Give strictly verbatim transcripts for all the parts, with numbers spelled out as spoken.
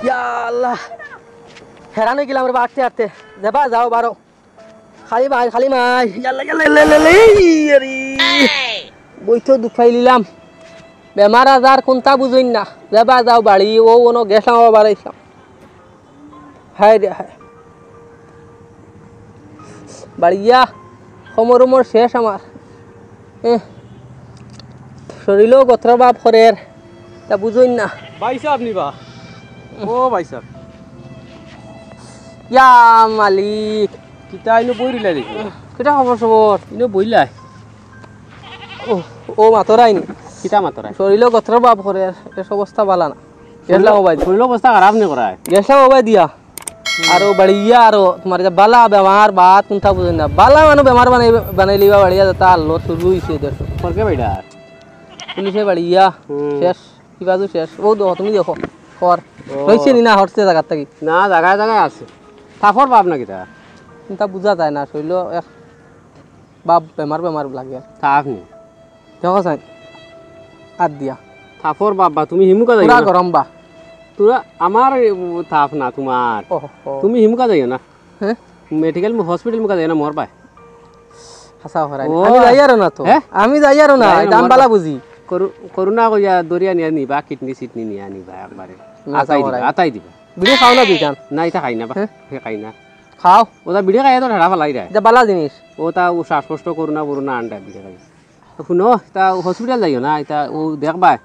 ইয়া আল্লাহ, হেরান অই গেলাম রে বা, আটতে আটতে। যাবা, যাও, বারো। খালি মাই, খালি মাই। ইয়াল্লা, ইয়াল্লা, ইয়াল্লা, ইয়াল্লা, এই, আরে। বই তো দুখাই নিলাম। বেমার আজার কুনতা বুঝইন না। যাবা, যাও বাড়ি, অউ অনো গেছলাম, আবার আইছলাম। হায় রে হায়। বাড়িয়া, খমর উমর শেষ আমার। এহ, শরীলও গত্র বাপ করের, তা বুঝইন না। ভাই সাহেব নি বা? ও ভাই সাহেব। ইয়া মালিক। কিতা ইনো বই রইলা দেখি? কিতা খবর সবর? ইনো বইলাই। ও, ও মাতরাইনি। কিতা মাতরাই? শরীলও গত্র বাপ করের, এর অবস্থা বালা না। গেছলাম ও ভাই। শরীলর অবস্থা খারাপ নি করায়? গেছলাম ও ভাই দিয়া। আরো বাড়িয়া আরো তোমার যে বালা বেমার বাত কুনতা বুঝইন না। বালা মানু বেমার বানাই, বানাই লিবা বাড়িয়া যেতা আল্লো শুরু অইছে দেখো। খরকে বেটা। পুলিশে বাড়িয়া হুম। শেষ। কি বাজু শেষ। ও দেখো, তুমি দেখো। খর। ও। রইছে নি না হরছে জাগাত থাকি? না, জাগায় জাগায় আছে। তাপর বাপ না কিতা? কুনতা বুঝা যায় না, শরীলও এক বাপ বেমার বেমার লাগে। তাপ নি? দেখো চাই, আত দিয়া। তাপর বাপ বা, তুমি হিমুকা যাইও পুরা না। গরম বা। তোরা আমার এই তাপ না তোমার। ওহো। তুমি হিমুকা যাইও না। হ্যাঁ? মেডিকেল মু-, হসপিটাল মুখা যাইও না, মরবায়। হাছা করাই। ও। আমি যাইয়ারও না তো। হ্যাঁ? আমি যাইয়ারও না, যাইও না, ইটা আমি মরবায়। বালা বুঝি। করু-, করোনা কইয়া দরিয়া নিয়া নিবা, কিডনি সিডনি নিয়া নিবা একবারে। না, আতাই দিবা, করাই। আতাই দিবা। বিড়ি খাও না দুইখান? না, ইটা খাই না বা। হ্যাঁ? হে খাই না। খাও। ওটা বিড়ি খাইয়া তো ঠাড়া ফালাই দেয়। ইটা বালা জিনিস। ওটা ও শ্বাসকষ্ট করোনা বরোনা আন্ডা বিড়ি খাই। হুনো, ইটা হসপিটাল যাইও না, ইটা ও দেখবা,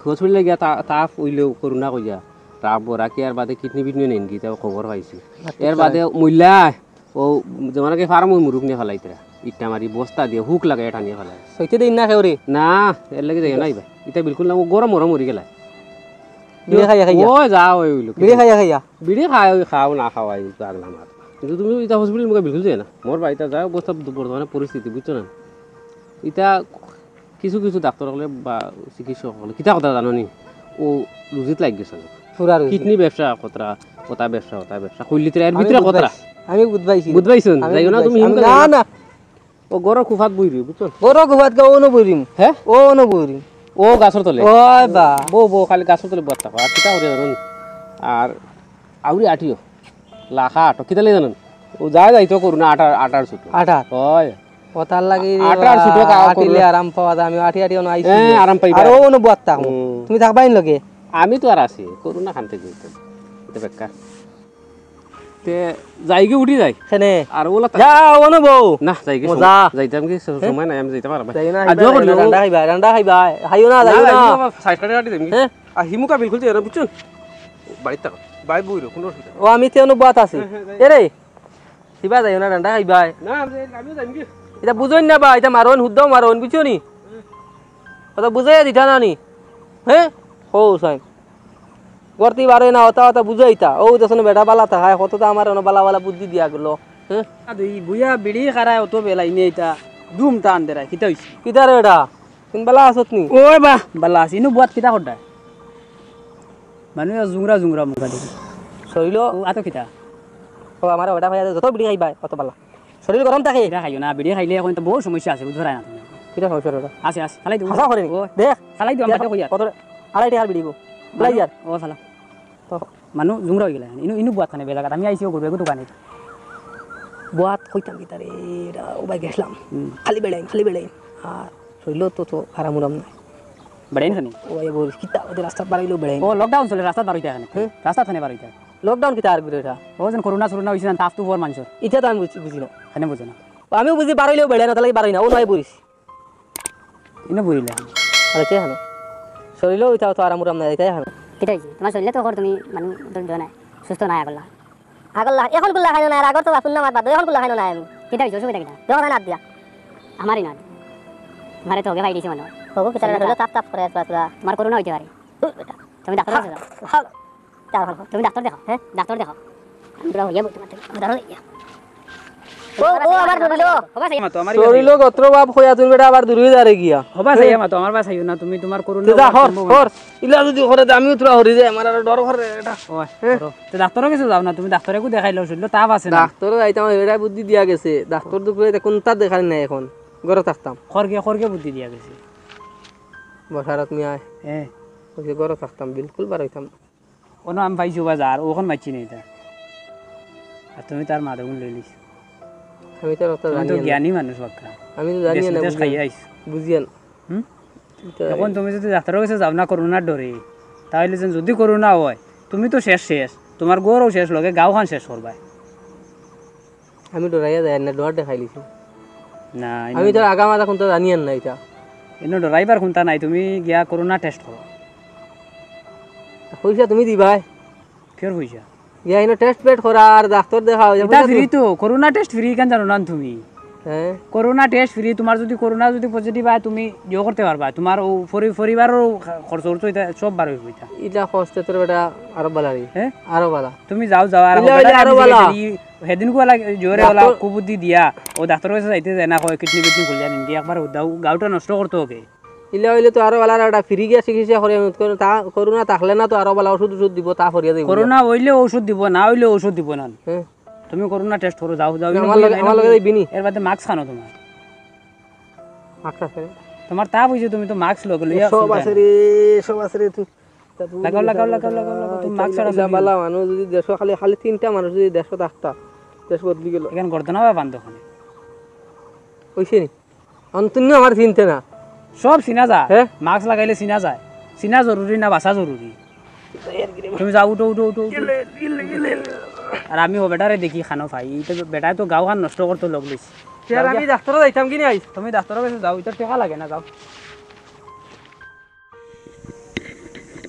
হসপিটালে গিয়া তা-, তাপ অইলেও করোনা কইয়া, তাপ বড়া কি আর বাদে কিডনি বিডনি নেন কি, ইটা খবর পাইছি। আচ্ছা। এর বাদে মইলা, ও যেমন কি ফার্ম ওই মুরুগ নিয়া ফালাইতরা, ইটা মারি বস্তা দিয়া হুক লাগাই টানিয়া ফালাই। সইতে দেইন না কেউরে? না, এর লাগি যাইও না ইবা। ইটা বিলকুল না, ও গরম মরম মরি গেলা। বিড়ি খাইয়া খাইয়া? ও যা ওই অইলো। বিড়ি খাইয়া খাইয়া? বিড়ি খায়, ওই খাও না খাওয়াই, পাগলা মাত। কিন্তু তুমি ইটা হসপিটাল মুখা বিলকুল যাইও না। মরবায়, ইটা যা অবস্থা বর্তমানে পরিস্থিতি, বুঝছো না? ইটা কিছু কিছু ডাক্তার অকলে বা চিকিৎসক অকলে কিতা কথা জানো নি? ও রুজিত লাগি গেছে। পুরা রুজি। কিডনি ব্যবসা কতরা, ওটা ব্যবসা, ওটা ব্যবসা। কইলি তো এর আমি ভিতরে বুঝ কতরা। পাইছি। আমি বুঝ পাইছি। বুঝ পাইছো? আমি যাইও বুঝ না পাইছি। তুমি আমি, না, না। ও গরো কুফাত বইরি, বুঝছো? গরো কুফাত গা, ও ন বইরিম। হ্যাঁ? ও ন বইরিম। ও গাছর তলে? ওই বা। বউ, বউ, খালি গাছর তলে বওয়াত থাকো। আর কিতা করি জানো নি? আর আউরি আটিও। লাখা আটো। কিতা লাগি জানো নি? ও যা যাইতো করু না, আটার, আটার ছুটো। আটার? হয়। ও তার লাগি আটার ছুটো কাও আটিলে করু। আরাম পাওয়া যায়। আমি আটি আটি অনো আইছি। হ্যাঁ, আরাম পাইবা। আর ও ন বওয়াত থাকো। হুম। তুমি থাকবায় নি লগে? আমি তো আর আছি। করু না খান থেকে। এটা বেকার। তে যাইগি উঠি যাই। কেনে? আর ওলা তা- যা, ওনো বউ। না, যাইগি মজা। সম-, যাইতাম কি স-, হ্যাঁ? সময় নাই, আমি যাইতাম পারবায়। যাই না, আর খাইবা, জোর করিও। রান্ডা খাইবা, রান্ডা খাইবা। খাইও না, না, যাইও না। যাইও না, সাইড কাটি কাটি যাইমু। হ্যাঁ? আর হিমুকা বিলকুল যাইও না, বুঝছো? বাড়িত থাকো। বাই বইরো, কোনো অসুবিধা নাই। ও, আমি তে ওনো বওয়াত আছি। হ্যাঁ, হ্যাঁ, যাই। এরে, হিবা যাইও না, রান্ডা খাইবায়। না, আমি যাই, আমিও যাইমু কি? ইটা বুঝইন না বা, ইটা মারইন, হুদ্দাও মারইন, বুঝছো নি? কথা বুঝাইয়া দিতা না নি? হ্যাঁ? হো, সাইন। গর্তি বারই না, অতা অতা বুঝাইতা। ও দেখো না বেটা বালা থাকায়, কত তো আমার অনো বালা বালা বুদ্ধি দিয়া গেল। হ্যাঁ? আদু, ই বুয়া বিড়ি খারায় অত বেলা ইনে ইটা ধুম টান দেরায়, কিতা অইছে? কিতা রে বেটা? তুমি বালা আছত নি? ওই বা, বালা আছি। ইনু বওয়াত কিতা কররায়? মানুষ জুংরা জুংরা মুখা দেখি। শরীল ও, আতো কিতা? ও, আমার বেটা ভাই যত বিড়ি খাইবায়, অত বালা। শরীল গরম থাকে। বিড়ি খাইও না, বিড়ি খাইলে এখন তো বহুত সমস্যা আছে, বুঝরায় না তুমি। কিতা সমস্যা রে? আছে, আছে, ফালাই দিও। হাছা করে নি? ও, দেখ। ফালাই দিও, আমি দেখ, বাদে কইয়ার। কত রে? আড়াই টেকার বিড়ি গো। ফালাই দিয়ার। ও, ফালা। তো মানুষ জুংরা অই গেলা। ইনু, ইনু বওয়াত খানে বেলা, আমি আইছি ও গরু এগু দোকানে। বওয়াত কইতাম কিতা রে, এরা ও ভাই গেছলাম। হুম। খালি বেড়াইন, খালি বেড়াইন। আর শরীল তো, তো আরাম উরাম নাই। বেড়াইন খানি? ও ভাই, বল, কিতা, ওদের রাস্তাত বারইলেও বেড়াইন। ও, lockdown চলে, রাস্তাত বারইতা খানে। হুম। রাস্তাত খানে বারইতা। Lockdown কিতা আর ঘুরে এটা? ও যেন করোনা সরোনা অইছে না, তাপ তুফর মানষর। ইটা তো আমি বুঝি, বুঝি না। আমি বুঝি না। আমি বুঝি বারইলেও বেড়াইন না, তাহলে কি বারই না? ও নয় বইছি। ইনো বইলে। আরে কে হানো? শরীলও ইটা তো আরাম উরাম নাই, ইটাই হানো। কিতা অইছে? তোমার শরীলে তো অখন তুমি মানুষ তো দেও না, সুস্থ নাই আগল্লা। আগল্লা, এখন গুল্লা খাইনো না, আর আগর তো বাপুর না মাত বাদ, এখন গুল্লা খাইনো না আমি। কিতা অইছে? অসুবিধা কিতা? দেখো না দিয়া। আমারই না। তোমারে তো হগে ভাই দিছে মনে হয়। হগো কিতা শরীলটা শরীল তাপ তাপ করে আছে পুরা। তোমার করোনা অইতে পারে। ধুর বেটা। তুমি ডাক্তার কাছে যাও। হ্যাঁ। যাও, যাও। তুমি ডাক্তার দেখাও। হ্যাঁ? ডাক্তার দেখাও। আমি তোরা হইয়া বলতে পারতে। আমি তোরা হইয়া। ও, ও, আমার শরীল। ও ভাই, সাইয়া মাতো, আমার শরীল গত্র বাপ কইয়া তুমি বেটা আবার দূরে যারে গিয়া। ও ভাই, সাইয়া মাতো, আমার ভাই সাইও না, তুমি তোমার করোনা তে যা, হওয়ার হর, সম্ভাবনা। হর। ইলা যদি করে তে আমিও তোরা হরি যায়, আমার আরো ডর করে এটা। ও, হ্যাঁ? করো। তে ডাক্তারর কাছে যাও না, তুমি ডাক্তারে কো দেখাইলো, শরীল তাপ আছে না। ডাক্তারও যাইতাম, এটা বুদ্ধি দিয়া গেছে। ডাক্তার দুপুরে কোনটা দেখানি নাই এখন। ঘরে থাকতাম। খড়গে, খড়গে বুদ্ধি দিয়া গেছে। বসারত মিয়ায়। হ্যাঁ। কইছে, "ঘরো থাকতাম, বিলকুল বার অইতাম না।" অনো আমি পাইছি বাজার, অখন মাতছি না ইতা। আর তুমি তার মাথা গুন লইলিস। আমি তো অত তুমি জানি তো না। জ্ঞানী মানুষ বাক্কা। আমি তো জানি দেশ না, বিদেশ বুঝি না। খাইয়া আইস। বুঝি না। হুম? ইতা অখন তুমি যুদি ডাক্তারর গেছে যাও না করোনার ডরে, তাইলে যেন যুদি করোনা অয়, তুমি তো শেষ শেষ। তুমার ঘরও শেষ, লগে গাঁওখান শেষ করবায়। আমি ডরাইয়া যাই না, ডর দেখাইলিছি। না, ইনো আমি তো আগা মাথা কুন্তা জানি আর না ইতা। ইনো ডরাইবার কুন্তা নাই, তুমি গিয়া করোনা টেস্ট করো। পয়সা তুমি দিবায়? কিওর পয়সা? গিয়া ইনো টেস্ট পেট করা আর ডাক্তার দেখাও, ইটা পয়সা ফ্রি তুমি তো, করোনা টেস্ট ফ্রি, কেন জানো না তুমি? হ্যাঁ। করোনা টেস্ট ফ্রি, তুমার যুদি করোনা যুদি পজিটিভ অয়, তুমি ইয়ে করতে পারবা, তুমার অউ পরি-, পরিবারর খরচ উরচ ইতা সব বার অইবো ইতা। ইটা কষ্ট তোর বেটা আরো বালা রে। হ্যাঁ? আরো বালা। তুমি যাও, যাও, আর ইলা অইলে আরো বালা। হেদিনকু অলা জোরে অলা ডাক্তার কুবুদ্ধি দিয়া, অউ ডাক্তারর গেছে যাইতে যায় না, কয় কিডনি বিডনি খুলিয়া নিন, একবার গাউটা নষ্ট করতো অকে। ইলা অইলে তো আরো বালা, আর একটা ফ্রি গিয়া চিকিৎসা করে, তা করোনা থাকলে না তো আরো বালা, ওষুধ ওষুধ দিব, তা ফরিয়া দিব। করোনা অইলে ওষুধ দিব, না অইলে ওষুধ দিব না। হ্যাঁ। তুমি করোনা টেস্ট করো, যাও, যাও, না, ইনো আমার বইয়া লগে, যাও, আমার লগে যাইবি নি? এর বাদে মাস্ক খানো তুমার। মাস্ক আছে রে। তুমার তাপ অইছে, তুমি তো মাস্ক লগে লইয়া সব চলতে আছে না। রে, সব আছে রে, তুই, তা তুই লাগাও, লাগাও, লাগাও, লাগাও, লাগাও, তুমি মাস্ক ছাড়া ইলা চলবি না। বালা মানুষ যুদি দেশো খালি, খালি তিনটা মানুষ যুদি দেশো থাকতা, দেশ বদলি গেল। এখান গর্দনা বা বান্ধ ওখানে। অইছে নি? অন তুমি আমার চিনতে না। সব চিনা যায়। হ্যাঁ? মাস্ক লাগাইলে চিনা যায়। চিনা জরুরি না বাঁচা জরুরি? তুমি যাও, উঠো, উঠো, উঠো, উঠো। আর আমি অউ বেটারে দেখি খানো পাই। ইটা তো বেটায় তো গাঁওখান নষ্ট করতো লগ লইছে। তে আর আমি ডাক্তারো যাইতাম কি নাই? তুমি ডাক্তারর গেছে যাও, ইতা টেকা লাগে না, যাও।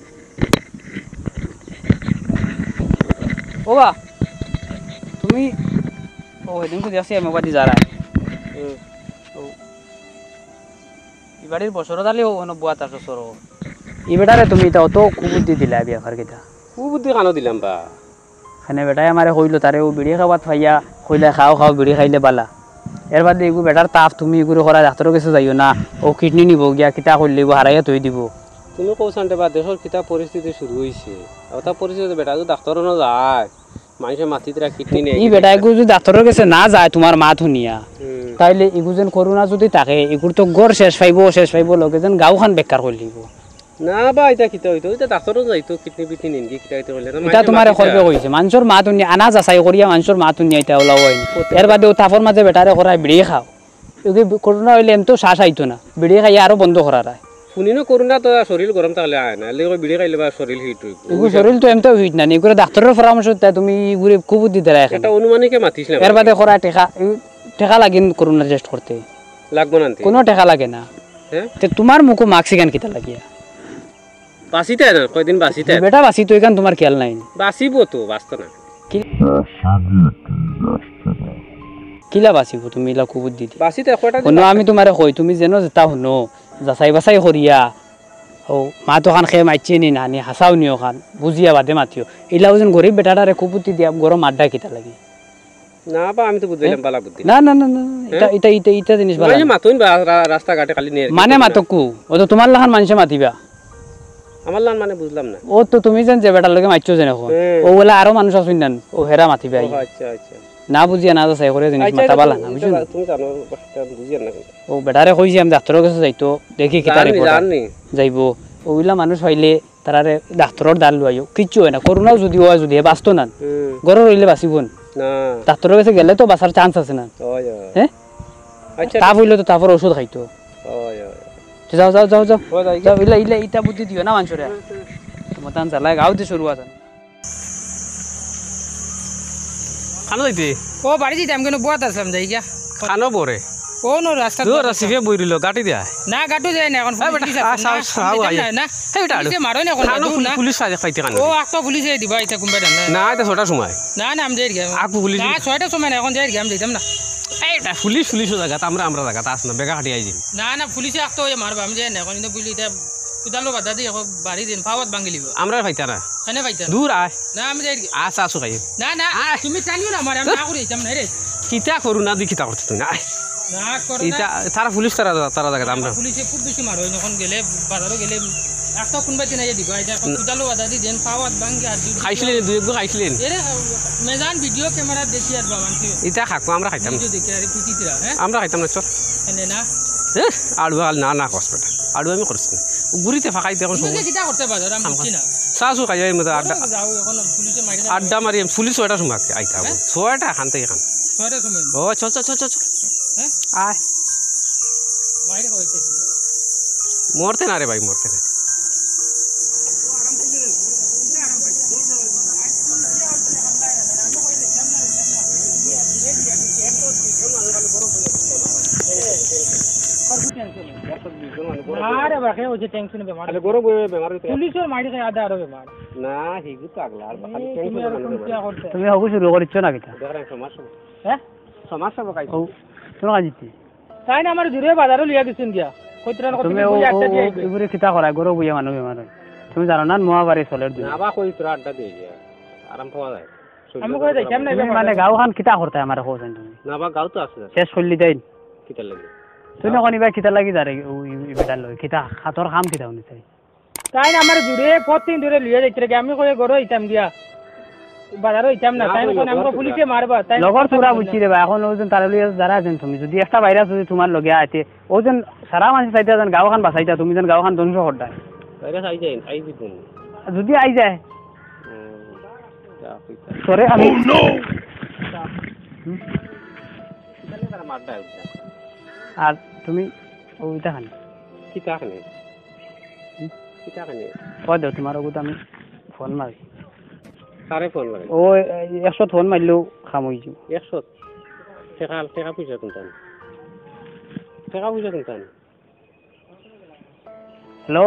ও বা, তুমি, ও, হেদিনকু দেখছি আমি ওবাদি যারা। হুম। ও, ই বাড়ির বছরত আলি ও, অনো বুয়াত আছো সরো। ই বেটারে তুমি ইতা অত কুবুদ্ধি দিলা, বিয়া কর কিতা? কুবুদ্ধি কানো দিলাম বা? খানে বেটায় আমারে কইলো, তারে অউ বিড়ি খাওয়াত পাইয়া কইলা, "খাও, খাও, বিড়ি খাইলে বালা।" এর বাদে ইগু বেটার তাপ, তুমি ইগুরে করা ডাক্তারর গেছে যাইও না, অউ কিডনি নিবো গিয়া, কিতা করিলিবো, হারাইয়া থই দিবো। তুমি কও চাইন রে বা, দেশর কিতা পরিস্থিতি শুরু অইছে। অতা পরিস্থিতি বেটা যদি ডাক্তারো না যায়, মানষে মাতিতরা কিডনি নেয়, ই কিডনি বেটা নেয়। ইগু যদি ডাক্তারর গেছে না যায় তুমার মাত হুনিয়া, হুম। তাইলে ইগু যেন করোনা যদি থাকে, ইগুর তো ঘর শেষ পাইবো, শেষ পাইবো, লগে যেন গাঁওখান বেকার করিলিবো। না বা, ইতা কিতা অইতো? ইতা ডাক্তারো যাইতো, কিডনি বিডনি নিনগি, কিতা কিতা অইলে না, ইতা মানষে তুমারে মাতিতরা। করবে কইছে। মানষর মাত হুনিয়া, আনা যাচাই করিয়া মানষর মাত হুনিয়া ইতা অলা অয় নি। কত? এর বাদে অউ তাপর মাঝে বেটারে করায় বিড়ি খাও। ইগু করোনা অইলে এমতেউ শ্বাস আইতো না। বিড়ি খাইয়া আরো বন্ধ করার আয়। হুনি না, করোনা তো শরীল গরম থাকলে আয় না। এলে কয় বিড়ি খাইলে বা শরীল হিট অইবো। ইগু শরীল তো এমতেউ হিট না নি। ইগুরে ডাক্তারর পরামর্শ দেয়, তুমি ইগুরে কুবুদ্ধি দিরায় খালি। এটা অনুমানিকে মাতিস না। এর বাদে করা টেকা, ই টেকা লাগে নি করোনা টেস্ট করতে? লাগবো না আনতে। কুনু টেকা লাগে না। হ্যাঁ? তে তুমার মুখো মাস্ক ইখান কিতা লাগিয়া? বাঁচিতে না, কয়দিন বাঁচিতে। বেটা বাঁচিতো, ইখান তুমার খেয়াল নাই। বাঁচিবো তো, বাঁচতো না। কি-, কিলা বাঁচিবো তুমি ইলা কুবুদ্ধি দি? বাঁচিতে কয়টা দিন হুনো, বাঁচতে। আমি তুমারে কই, তুমি যেন যেতা হুনো, যাচাই বাছাই করিয়া, অউ মাত অখান কে মাতছে নি না নি, হাছাউ নি অখান, বুঝিয়া বাদে মাতিও। ইলা অউ যেন গরিব বেটাটারে কুবুদ্ধি দিয়া গরম আড্ডা কিতা লাগি? না বা, আমি তো বুঝলাম, বালা বুদ্ধি। না, না, না, না, না, ইটা, হ্যাঁ? ইটা, ইটা, ইটা জিনিস বালা মানষে না। মাতইন বা, রা-, রাস্তাঘাটে খালি নের মানষে মাতউক কু, অউ তো তুমার লাখান মানষে মাতিবা। আমার লাখান মানে বুঝলাম না। অউ তো তুমি যেন যে বেটার লগে মাতছো যেন অখন। হ্যাঁ। অউ বুলে আরো মানুষ আছইন না, অউ হেরা মাতিবা। ও, আচ্ছা, আচ্ছা। না বুঝিয়া না যাচাই করিয়া জিনিস আচ্ছা, মাতা ইটা বালা তুমি, না, বুঝছো নি? তুমি জানো, ইটা বুঝিয়ার না। অউ বেটারে কইছি আমি ডাক্তারর গেছে যাইতো, দেখি কিতা জানি, রিপোর্ট আয়। জানি। যাইবো। অউ ইলা মানুষ পাইলে তারারে ডাক্তারর দ্বার লইয়াইও, কিচ্ছু অয় না। করোনাও যুদি অয়, যুদি হে বাঁচতো না, হুম। ঘরো রইলে বাঁচিবো না। না। ডাক্তারর গেছে গেলে তো বাঁচার চান্স আছে না। অয়, অয়। হ্যাঁ? আচ্ছা। তাপ অইলে তো তাপর ওষুধ খাইতো। অয়, অয়। যাও, যাও, যাও, যাও। অয়, যাই গি। যাও, ইলা, ইলা, ইতা বুদ্ধি দিও না মানষরে। মতান জ্বালায় গাঁও দি শুরু আছে। কানো যাইতে? ও, বাড়ি যাইতাম, কেনে বুয়াত আছলাম, যাই গিয়া। কানো বরে? ও, নো, রাস্তা দূর, দূর। রাস্তা ফিরে বই রইল, গাটি দেয়। না, গাটু যায় না, এখন এ বেটা, পুলিশ আছে, আ, সাও, না, সাও, আমি যাইতাম আই। না, না। এ বেটা, আলু। পুলিশে মারো না, এখন কানো গাটু পুলি-, না। পুলিশ সাজে পাইতে কানো। ও, আক্কা পুলিশে দিবা, ইতা কুম্বা না। না, এটা ছটার সময়। না, না, আমি যাই গিয়া। আকু পুলিশ না, দিবা। ছয়টার সময় না, এখন যাই গিয়া, আমি যাইতাম না। এই বেটা, পুলিশ, পুলিশ জায়গা, তা আমরা, আমরা জায়গা, তা আস না, বেগা কাটি আই যাই। না, না, পুলিশে আক্কা ওই মারবা, আমি যাই না, এখন কিন্তু বুঝলি, এটা কুদালো বাধা দিয়ে, এখন বাড়ি দিন, পাওয়াত ভাঙি লিব। আমরা পাইতা না। কেনে পাইতা না? দূর আয়। না, আমি যাই গিয়া। আচ্ছা, আসো খাই। না, না, আয়। তুমি টানিও না আমারে, আমি না করি যাইতাম না রে। কিতা করু না, দি কিতা করতে তুমি না? আয়। না, করো না। ইতা, তারা পুলিশ তারা, তারা জায়গা, আমরা। পুলিশে খুব বেশি মারো, এখন গেলে, বাজারো গেলে, একটা কোনবা দিন আইয়া দিবা, এটা এখন কুদালো বাধা দি দেন, পাওয়াত ভাঙি আর দুই খাইছিলেন, দুই একগু খাইছিলেন। এরে, মেজান ভিডিও ক্যামেরা দেখি আর বাবা, কি? ইতা খাকো, আমরা খাইতাম। ভিডিও দেখি, আরে, পিটি দিরা, হ্যাঁ? আমরা খাইতাম না, চল। এনে না। হ্যাঁ? আড়ুয়া না, না, কস বেটা। আড়ুয়া আমি করছি না। গুড়িতে ফাঁকাই দেখো তুমি সময়। যে কিতা করতে পারো, আমি বুঝছি না। চা চু খাইয়া এই মতো আড্ডা, যাও, এখন পুলিশে মারি খাবে। আড্ডা মারি, পুলিশ ছয়টার সময় আইতা হবে। হ্যাঁ? ছয়টা, খান থেকে খান। ছয়টার সময়? ও, চল, চল, চল, চল, চল। হ্যাঁ? আয়। বাইরে হয়েছে। মরতে না রে ভাই, মরতে না। আরে বাবা, কে হইছে টেনশনে বেমার? খালি গরম হয়ে বেমার হইতে। পুলিশের মাইরে খাই আদা আরো বেমার। না, হিগু তো আগলা, আর খালি এই, টেনশন তুমি আর বেমার কোন হইতে কিয়া পারে। করতে? তুমি হগু শুরু করিচ্ছ না কিতা? দেখেন, সমাজ সব। হ্যাঁ? সমাজ সব খাইছে। ও, তুমি কাজ দিতে? তাই না, আমার দূরে বাজারও লিয়া গেছেন গিয়া। কইতরা না তুমি কইতরা ও, বুঝে ও, আটটা দিয়ে ও, আইবে। এগুরে কিতা করায়? গরম হইয়া মানুষ বেমার হয়। তুমি জানো না, মহামারী চলের দুনিয়া। না বা কইতরা আড্ডা দিয়ে গিয়া। আরাম পাওয়া যায়। আমি কই যাইতাম না, তুমি এবার মানে বাজার। গাঁওখান কিতা করতে আমার কইছেন তুমি? না বা গাঁও তো আছে। শেষ করলি দেন। কিতা লাগে? তুমি কোন ইবা কিতা লাগি যারে ও ই, ই বেটার লগে? কিতা হাতর কাম কিতা উনি চাই? তাই না আমার দূরে, প্রতিদিন দূরে লিয়ে যাইতে রে, আমি কই গরো হইতাম গিয়া। বাজারও হইতাম না, না, তাই ওই কোন লগর আমাকে তো পুলিশে মারবা, তাই লগর কথা তোরা বললাম। বুঝছি রে ভাই, এখন ওজন তারা লইয়া যারা আছেন তুমি, যদি একটা ভাইরাস যদি তোমার লগে আইতে, ওজন সারা মানুষ চাইতে যেন গাঁওখান বাঁচাইতা, তুমি যেন গাঁওখান ধ্বংস করতা। ভাইরাস আই যায়, আই দিত নি। যদি আই যায়। হুম, যা কইতা। তোরে আমি Oh, no! হুম? তাহলে তারা মারটা আইতা। আর তুমি ওইটা খান। কিতা খানে? হুম? কিতা খানে? কই দেও, তোমার ওগুতো আমি ফোন মারি। কারে ফোন মারি? ও, এই একশো ফোন মারলেও কাম হইছে। একশো? টেকা, টেকা পয়সা কোনটা? টেকা পয়সা কোনটা? হ্যালো?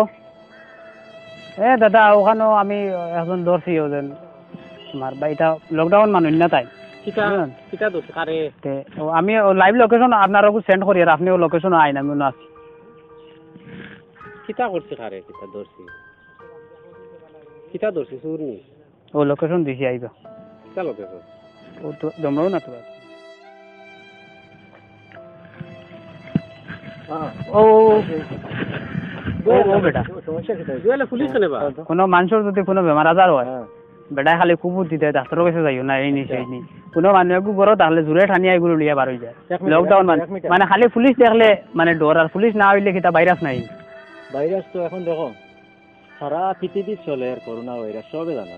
এ দাদা, ওখানো আমি একজন ধরছি, ওজন তোমার বা এটা লকডাউন মানুষ না তাই। কিতা, বুঝলেন? কিতা দোষ কারে? তে, ও, আমি ও লাইভ লোকেশন আপনার ওকে সেন্ড করি, আর আপনি ও লোকেশন আইন, আমি ওনো আছি। কিতা করছি কারে, কিতা ধরছি? কিতা ধরছি, চুর নি? ও লোকেশন দিছি, আইবা। কিতা লোকেশন? ও তো জমরাও না তো। হ্যাঁ। ও, ও, ও। ও, ও, বেটা। সমস্যা কিতা? জুয়েলে পুলিশ কেনে বা? কোনো মানুষের যদি কোনো বেমার আজার হয়, হ্যাঁ। বেটায় খালি খুব বুদ্ধি দেয়, ডাক্তারর কাছে যাইও না, এই নি, আচ্ছা। সেই নি। কোনো মানুষ একটু গরো তাহলে জোরে টানিয়া এগুলো লিয়া বার হয়ে যায়। এক মিনিট, লকডাউন এক মানে, মিনিট। মানে খালি পুলিশ দেখলে মানে ডর, আর পুলিশ না হইলে কিতা ভাইরাস নাই। ভাইরাস তো এখন দেখো, সারা পৃথিবীত চলের করোনা ভাইরাস, সবে জানো।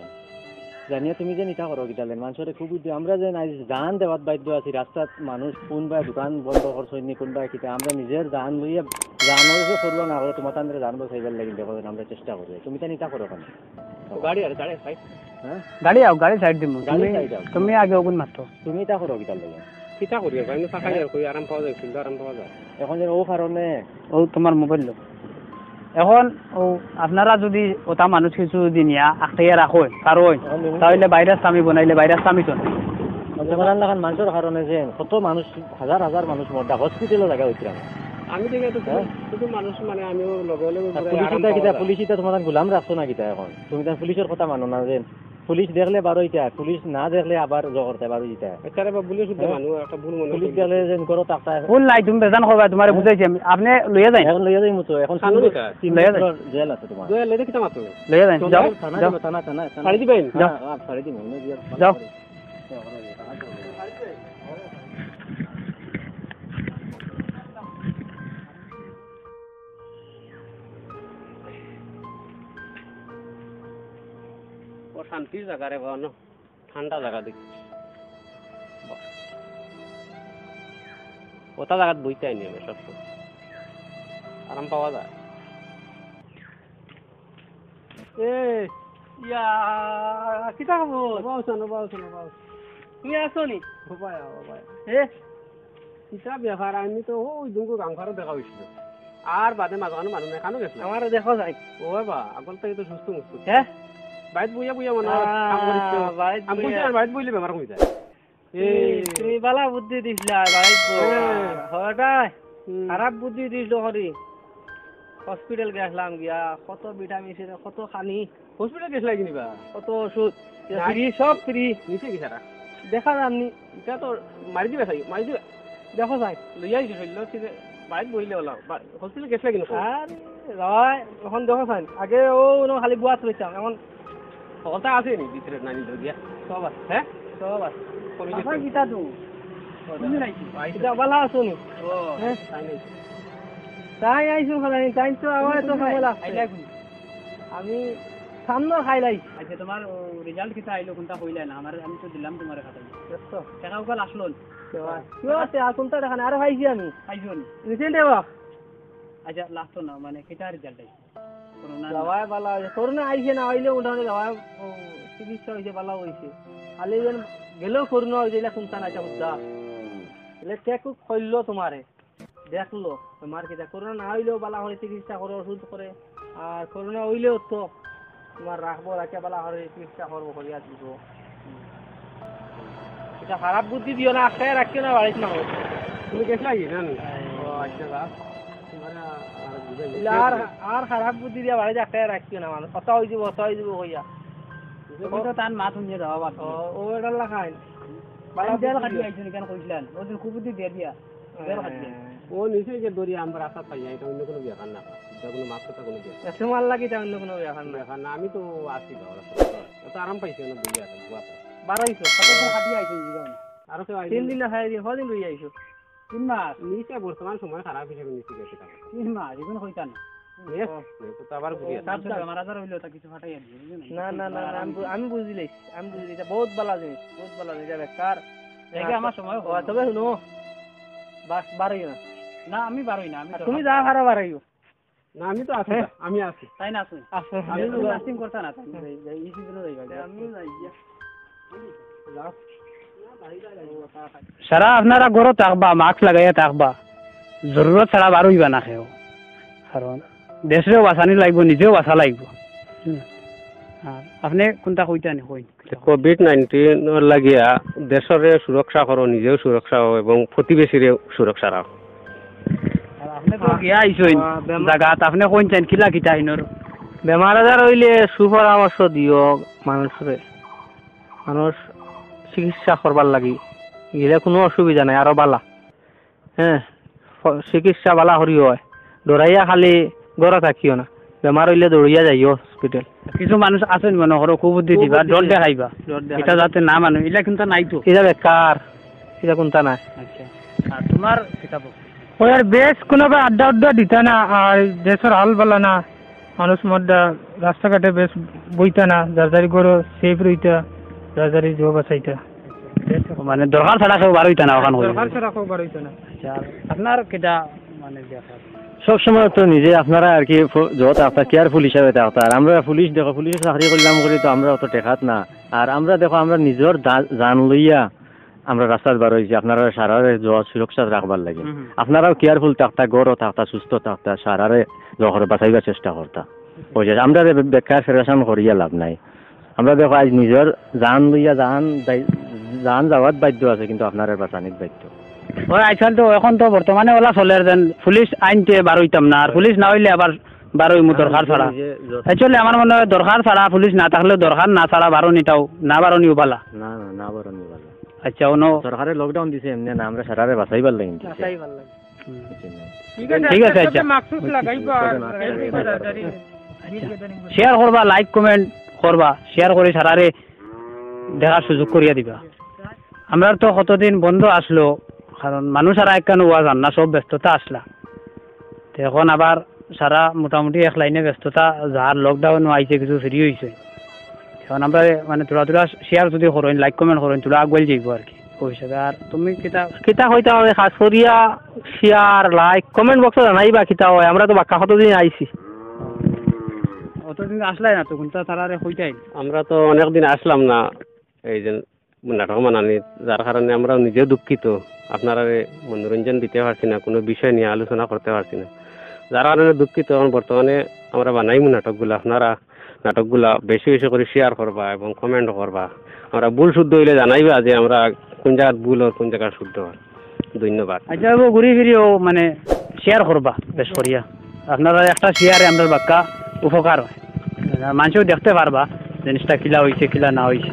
জানিয়া তুমি যে ইতা করো কিতা লেন, মানুষরে খুব বুদ্ধি, আমরা যে নাই জান দেওয়াত বাধ্য আছি, রাস্তাত মানুষ কোন বায় দোকান বন্ধ করছইন নি, কোন বায় কিতা, আমরা নিজের জান লইয়া, জানর যে পরোয়া না করে, তোমার তানরে জান বাঁচাইবার লাগি দেখো, আমরা চেষ্টা করি। তুমি তান ইতা করো কেনে? গাড়ি আর গাড়ি সাইড। হ্যাঁ? গাড়ি আও, গাড়ি সাইড দিমু। গাড়ি তুমি, সাইড আও। তুমি আগে ওগুন মারতো। তুমি ইতা করো কিতার লাগি? কিতা করি আর, আমি ফাঁকা আর কই আরাম পাওয়া যায়, ফিল্ড আরাম পাওয়া যায়। এখন যে ও কারণে ও তোমার মোবাইল লো। এখন ও আপনারা যদি ওটা মানুষ কিছু যদি নিয়া আটকাইয়া রাখো, কারণ এখন নিমু। তাহলে ভাইরাস আমি বনাইলে ভাইরাস আমি তো না। তোমার লাখান মানুষের কারণে যে কত মানুষ, হাজার হাজার মানুষ মরতা, হসপিটালো জাগা হইছে না। আমি দেখি তো শুধু, হ্যাঁ? শুধু মানুষ মানে আমি ওর লগে লগে আর পুলিশ আরাম ইটা পাওয়া কিতা, যায়। পুলিশ ইটা তোমার গোলাম রাখছো না কিতা এখন? তুমি তার পুলিশের কথা মানো না যে পুলিশ দেখলে বারো ইটা, পুলিশ না দেখলে আবার জগরতে বারো ইটা। আচ্ছা রে বাবা, পুলিশ উঠতে হ্যাঁ? মানুষ একটা ভুল মনে পুলিশ করলে। দেখলে যে করো তাকতা। ভুল নাই, তুমি বেজান করবা, তোমারে হ্যাঁ? বুঝাইছি আমি। আপনি লইয়া যাইন। এখন লইয়া যাইমু তো, এখন কানো শুনবো নিকা? তিন লইয়া যাইন। বছর জেল আছে তোমার। জেল, এটা কিতা মাতো? লইয়া যাইন, চলো, যাও, থানা যাও। যাবো, থানা, থানা, থানা। ছাড়ি দিবেন? যাও। হ্যাঁ, হ্যাঁ, ছাড়ি দিমু, অন্য জেল যাও। ও শান্তির জাগা রে বাবা, না? ঠান্ডা জাগা দেখি। বাহ। ওটা জাগাত বইতে আইনি আমি সবসময়। আরাম পাওয়া যায়। এ, ইয়া, কিতা খবর? বাবা, শোনো, বাবা, শোনো, বাবা। তুমি আছো নি? বাবা, বাবা। এ? কিতা ব্যাপার? আমি তো ওই দুঙ্গু গাং ফারো দেখা হইছিল। আর বাদে মাঝখানো মানুষ নাই, কানো গেছিল? আমারে দেখো যাই। ও বাবা, আগল থেকে তো সুস্থ মুস্থ। হ্যাঁ? বাইত বইয়া বইয়া মনে হয় আহ, কাম করিস তো। বাইত আমি বইয়া। কইছি, আর বাইত বইলে বেমার কমি যায়। তুমি, এই। তুমি বালা বুদ্ধি দিছিলা, বাইত বইয়া। হ্যাঁ। হঠাৎ হুম। খারাপ বুদ্ধি দিছিল করি। হসপিটাল গেছলাম গিয়া, কত ভিটামিন সি, কত খানি। হসপিটাল গেছলা কিনিবা? কত ওষুধ। নাই। ফ্রি, সব ফ্রি। নিচে কি সারা? দেখা যার নি। এটা তো মারি দিবা চাই, মারি দিবা। দেখো চাই। লইয়া আইছি শৈল, ঠিক আছে। বাইত বইলে ওলা। বা-, হসপিটাল গেছলা কিনা? আরে, রয়, এখন দেখো চাই। আগে ও, ও খালি বুয়াত রইতাম, এখন হকলতা আছে নি ভিতরে নানি ধরিয়া? সব আছে। হ্যাঁ? সব আছে। কমি গেছে। কিতা তো? তুমি নাই কি? আইছে। কিতা বালা আছো নি? ও, হ্যাঁ? তাই নাই। তাই আইছো খালাই, তাই তো আবার তো সময় লাগছে। খাইলাই কোন? আমি সামনে খাইলাই। আচ্ছা, তোমার ও রেজাল্ট কিতা আইলো, কোনটা কইলা না? আমার, আমি তো দিলাম তোমার খাতা। দেখছো? টাকা উকাল আসলো না। দেওয়া। কি আছে? আর কোনটা দেখা না? আরে পাইছি আমি। পাইছো নি? রিসেন্ট এবার। আচ্ছা, লাস্ট না, মানে, কিতা রেজাল্ট আইছে? করোনা না। যাওয়ায় বালা হইছে। করোনা আইছে না, আইলে মোটামুটি যাওয়ায়, ও, চিকিৎসা হইছে, বালা হইছে। খালি যেন গেলেও করোনা হইছে, এটা কোনটা না, এটা হুদ্দা। এলে টেকু খইল তোমারে। দেখলো, তোমার কিতা করোনা না হইলেও বালা করে চিকিৎসা করে, ওষুধ করে, আর করোনা হইলেও তো তোমার রাখবো, রাখিয়া বালা করে চিকিৎসা করবো, করিয়া দিব। এটা খারাপ বুদ্ধি দিও না, আটকায় রাখিও না বাড়িত না হয়। তুমি গেছিলা কি? না, না। ও, আচ্ছা, বাস। তোমার আর বুঝাই দিই। আর, আর খারাপ বুদ্ধি দিয়া বাড়িত আটকায় রাখিও না, মানুষ কথা হয়ে যাবো, কথা হয়ে যাবো কইয়া। তুমি তো তার মাত শুনিয়ে যাওয়া বাদ ও, ও এটা লাখাইন। বালা জেল বুদ্ধি খাটি দিও। আইছো নি কেন কইছিলেন? ওই দিন খুব বুদ্ধি দিয়ে দিয়া। ও নিচে যে দড়ি আমরা রাস্তা পাই, এটা অন্য কোনো ব্যাপার না। এটা কোনো মাছ কথা কোনো ব্যাপার না। এত মাল লাগে, এটা অন্য কোনো ব্যাপার না। ব্যাপার না, আমি তো আছি বাবা, অত আরাম পাইছি না, বুঝে আছে, বুয়া তো। বারোইশো। কতদিন খাটিয়ে আইছেন জীবনে? আরো কেউ আইছে? তিন দিন না, চার দিন, কদিন রয়ে আইছো? তিন মাস। নিচে বর্তমান সময় খারাপ হিসেবে নিচে গেছে তাহলে। তিন মাস, এখন কইতা না। এ, ও। এ, তো আবার ঘুরিয়ে ও, আসে। তার তো বেমার আজার হইলো, তা কিছু ফাটাইয়া দিও, বুঝছো না? না, না, না, না, আমি বু-, আমি বুঝিলাই, আমি বুঝিলাই, এটা বহুত ভালা জিনিস, বহুত ভালা জিনিস, এটা বেকার। এই যে আমার সময় ও, হলো। তবে শুনো, বাস, বারোই না। না, আমি বারোই না, আমি আর তো তুমি যা পারো বারোইও। না, আমি তো আছি, হ্যাঁ। আমি আছি। তাই না, আছি। আচ্ছা। আমি তো নার্সিং করতা না, তাই না? এই, এই, এই সিজনে যাইবা। আমিও যাই গিয়া। যাও। সারা আপনারা ঘরো থাকবা, মাস্ক লাগাইয়া থাকবা, জরুরত ছাড়া বার হইবা না কেউ, কারণ দেশরেও বাঁচানি লাগবো, নিজেও বাঁচা লাগবো। হুম। আর আপনি কোনটা কইতা নি, কইন। কোভিড নাইনটিনর লাগিয়া দেশরে সুরক্ষা করো, নিজেও সুরক্ষা হও এবং প্রতিবেশীরে সুরক্ষা রাখো। আর আপনি তো গিয়া আইছইন আহ, বেমা- জাগাত, আপনি কইন চাইন কিলা কিতা হিনর? বেমার আজার হইলে সুপরামর্শ দিও মানুষরে, মানুষ চিকিৎসা করবার লাগি গেলে কোনো অসুবিধা নাই, আরো বালা। হ্যাঁ, ফ-, চিকিৎসা বালা করি হয়। ডরাইয়া খালি ঘরে থাকিও না, বেমার হইলে দৌড়িয়া যাইও হসপিটাল। কিছু মানুষ আছইন মনে করো কুবুদ্ধি দিবা, কুবুদ্ধি ডর দিবা। দেখাইবা। ডর দেখাইবা। এটা যাতে না মানে, এটা কিন্তু নাই তো। এটা বেকার, এটা কোনটা নাই। আচ্ছা, আর তোমার কিতাব? ওই আর বেশ কোনো বা আড্ডা উড্ডা দিতা না, আর দেশর হাল বালা না, মানুষ মধ্যে রাস্তাঘাটে বেশ বইতা না, যার যারি ঘরো সেফ রইতা, যার যারি জব আসাইতা। মানে দরকার ছাড়া কেউ বার হইতা না ওখান করে। দরকার ছাড়া কেউ বার হইতা না। আচ্ছা, আর আপনার কিতা মানে ব্যাপার? সব সময় তো নিজে আপনারা আর কি ফ-, যত আপনার কেয়ারফুল হিসাবে থাকতা। আর আমরা পুলিশ, দেখো, পুলিশে চাকরি করলাম করি তো আমরা অত টেকাত না। আর আমরা দেখো, আমরা নিজর দা-, জান লইয়া আমরা রাস্তাত বার হইছি, আপনারা সারারে জ-, সুরক্ষা রাখবার লাগি। হুম, হুম। আপনারাও কেয়ারফুল থাকতা, ঘরো থাকতা, সুস্থ থাকতা, সারারে জ-, করে বাঁচাইবার চেষ্টা করতা। ওই যে আমরা বে-, বেকার ফেডারেশন করিয়া লাভ নাই। আমরা দেখো আজ নিজর জান লইয়া জান দাই-, জান যাওয়াত বাধ্য আছে, কিন্তু আপনারা বাঁচানিত বাধ্য। ওই আজকাল তো, এখন তো বর্তমানে ওলা চলের যেন পুলিশ আইনতে বার হইতাম না, আর পুলিশ না হইলে আবার বার হইমু দরকার ছাড়া। নিজে যত- Actually আমার মনে হয় দরকার ছাড়া পুলিশ না থাকলেও দরকার না ছাড়া বারো নিটাও, না বারো নিও বালা। না, না, না বারো নিও বালা। আচ্ছা, অনো সরকারে lockdown দিছে এমনি না, আমরা সারারে বাঁচাইবার লাগি দিছে। বাঁচাইবার লাগি। হুম। বুঝছেন না? ঠিক আছে, ঠিক আছে, আচ্ছা, আচ্ছা। মাস্ক লাগাইবা আর তবে মাস্ক লাগাইবা। Share করবা, like comment করবা, share করি সারারে দেখার সুযোগ করিয়া দিবা। আমরার তো কতদিন বন্ধ আসলো, কারণ মানুষ আর একখান ওয়াজ আর না, সব ব্যস্ততা আসলা। তো এখন আবার সারা মোটামুটি এক লাইনে ব্যস্ততা, যার lockdown আইছে কিছু free হইছে। এখন আমরা মানে থোড়া থোড়া share যদি করইন, like comment করইন, থোড়া আগুয়াই যাইবো আর কি, ওই হিসাবে। আর তুমি কিতা? কিতা কইতা হবে, খাস করিয়া share, like, comment box-ও জানাইবা কিতা হয়, আমরা তো বাক্কা কতদিন আইছি। অতদিন আসলাই না তো, কোনটা তারারে কইতাই? আমরা তো অনেকদিন আসলাম না, এই যে নাটক বানানি, যার কারণে আমরাও নিজেও দুঃখিত। আপনারারে মনোরঞ্জন দিতে পারছি না, কোনো বিষয় নিয়ে আলোচনা করতে পারছি না, যার কারণে দুঃখিত। এখন বর্তমানে আমরা বানাইমু নাটকগুলা, আপনারা নাটকগুলা বেশি বেশি করি share করবা এবং comment করবা। আমরা ভুল শুদ্ধ হইলে জানাইবা যে আমরা কোন জাগাত ভুল আর কোন জাগাত শুদ্ধ হয়। ধন্যবাদ। আচ্ছা, বাবু, ঘুরি ফিরিও মানে share করবা বেশ করিয়া। আপনারা একটা share-এ আমরার বাক্কা উপকার হয়, মানুষও দেখতে পারবা জিনিসটা কিলা হইছে, কিলা না হইছে।